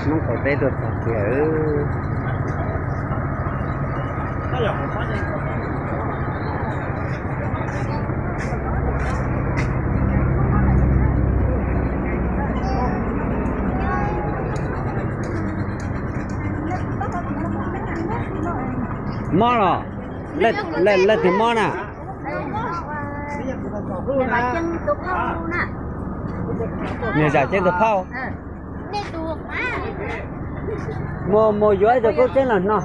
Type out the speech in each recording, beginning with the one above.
Hmoob qaum teb tuaj txog tiag. Mob los? Leej twg mob na? Niam Zam Ceeb tus phauj. Mus, mus yuav ib tug kub tseeb los no.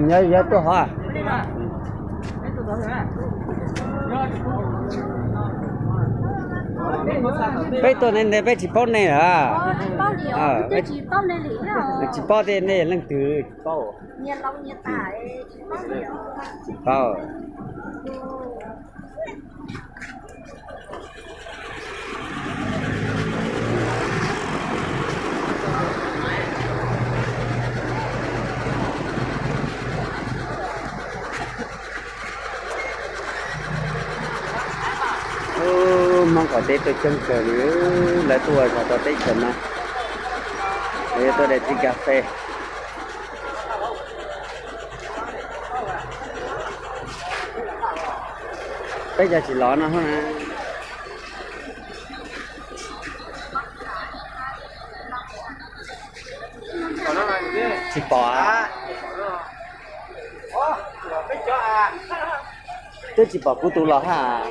Yuav, yuav tuaj hov. Peb tuaj ntev ntev peb tsis paub nej lawm. Tsis paub tias nej yog leej twg, tsis paub. Tsis paub. Hmoob qaum teb tuaj coob kawg li, lawv tuaj ua zog rau teb chaws no, lawv tuaj de txiv kas fes. Peb cov tsis los no na. Tsis pom. Twb tsis pom kuv tus los hab.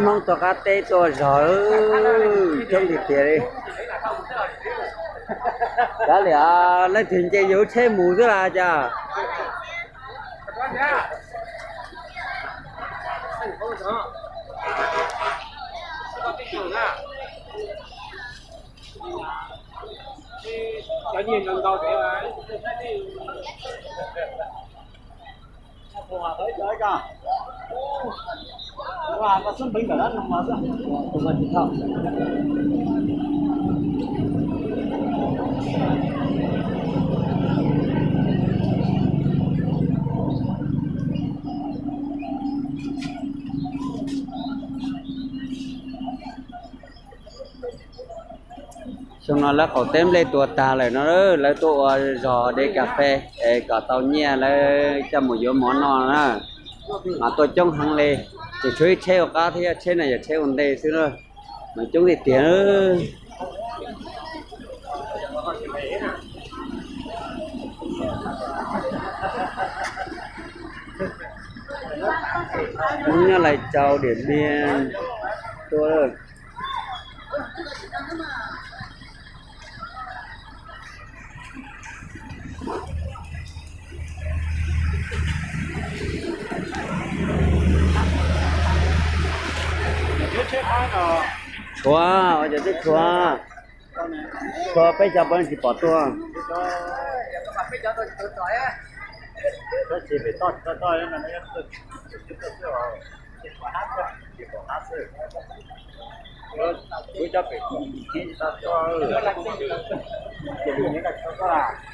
Hmoob tuaj qab teb tuaj zog coob tiag tiag li. Kav liam, leej twg nce yus tsheb mus xwb las cas. Xyoo no lawv qaum teb nplej tuag tag lawm no, lawv tuaj ua zog de kas fes es kom tau nyiaj lawv coj mus yuav mov noj na. Mas tuaj coob heev li, tseem tshuav ib tsheb ua qab thiab, tsheb no yog tsheb ua ntej xwb na, mas coob tiag tiag. Hmoob nyob Lai Châu, Điện Biên tuaj. Tshuav, ua cas twb tshuav, tshuav peb cov peb tsis pom tuaj. Kuv cov pem tsis tau tuaj.